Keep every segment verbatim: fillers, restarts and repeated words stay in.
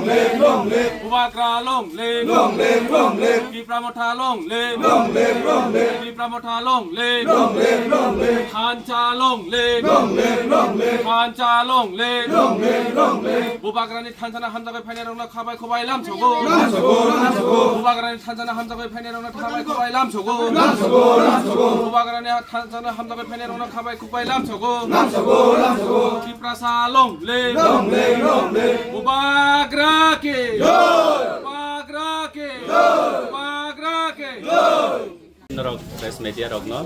Bubagra long live. Long live, long live. Tipra Motha long live. Long live, long live. Tipra Motha long live. Long live, long live. Thansa long live. Long live, long live. Thansa long live. Long live, long live. Bubagrani thansano hamjagwi phainairokno khabai khwbai lamsogo. Lamsogo, lamsogo. Bubagrani thansano hamjagwi phainairokno khabai khwbai lamsogo. Lamsogo, lamsogo. Bubagrani thansano hamjagwi phainairokno khabai khwbai lamsogo. Lamsogo, lamsogo. Tiprasa long live. Long live, long live. Bubagra ki. Jai. Bubagra ki. Jai. Bubagra ki. Jai. Norok press media rokno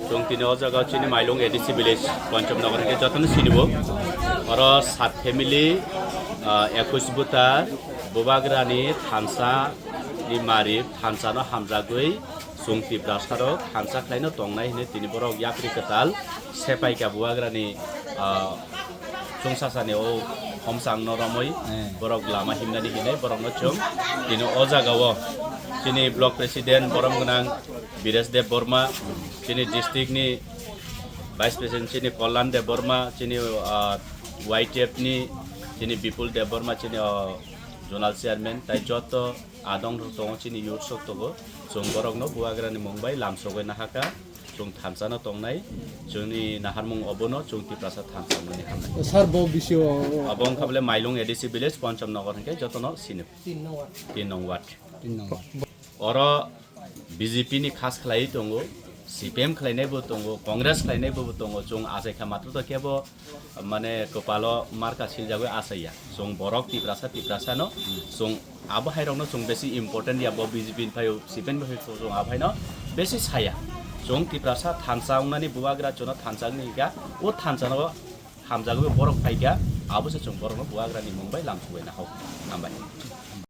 chwng tini o jaga chini Mailung A D C village Pancham Nagar hwnkhe jotono sinibo. Oro sat family, ah, ekwis buta Bubagrani thansa ni mari thansa no hamjagwi chwng Tiprasa rok thansa khlaino tongnai hwnwi tini borok yapri kwtal sepaikha Bubagrani, ah, chwngsasani o homsang no romwi borok lama himnani hinwi borokno chwng tini o jaga o chini block president borom gwnang Biresh Deb Borma, chini district ni vice president chini Kollan Deb Borma, chini, ah, Y T F ni chini Bipul Deb Borma, chini, ah, zonal chairman, tai joto adong rok tongo chini youth sok tongo, chwng borokno Bubagrani mung bai lamsogwi nahaka. Chwng thansa no tongnai, chwngni naharmung obono chwng Tiprasa thansa wngmani hamnai. Sir, bo bisio abo wngkha bole Mailung A D C village, Pancham Nagar hwnkhe jotono sini. Tin nong ward. Tin nong ward. Tin nong ward. Oro B J P ni khas khlaiwi tongo, C P M khlainai bo tongo, Congress khlainai bo tongo, chwng achai kha matwtwi kebo mane kwpalo marka siljagwi achaiya. Chwng borok Tiprasa, Tiprasa no chwng abo hai rokno chwng besi important ya, bo B J P ni phaio, C P M ni phaio, chwng abo haino besi saya. Chwng Tiprasa thansa wngnani Bubagra chwngno thansa wngni hika, o thansa no hamjagwi borok phaikha, abo se chwng borokno Bubagrani mung bai lamsugwi nahao. Hambai.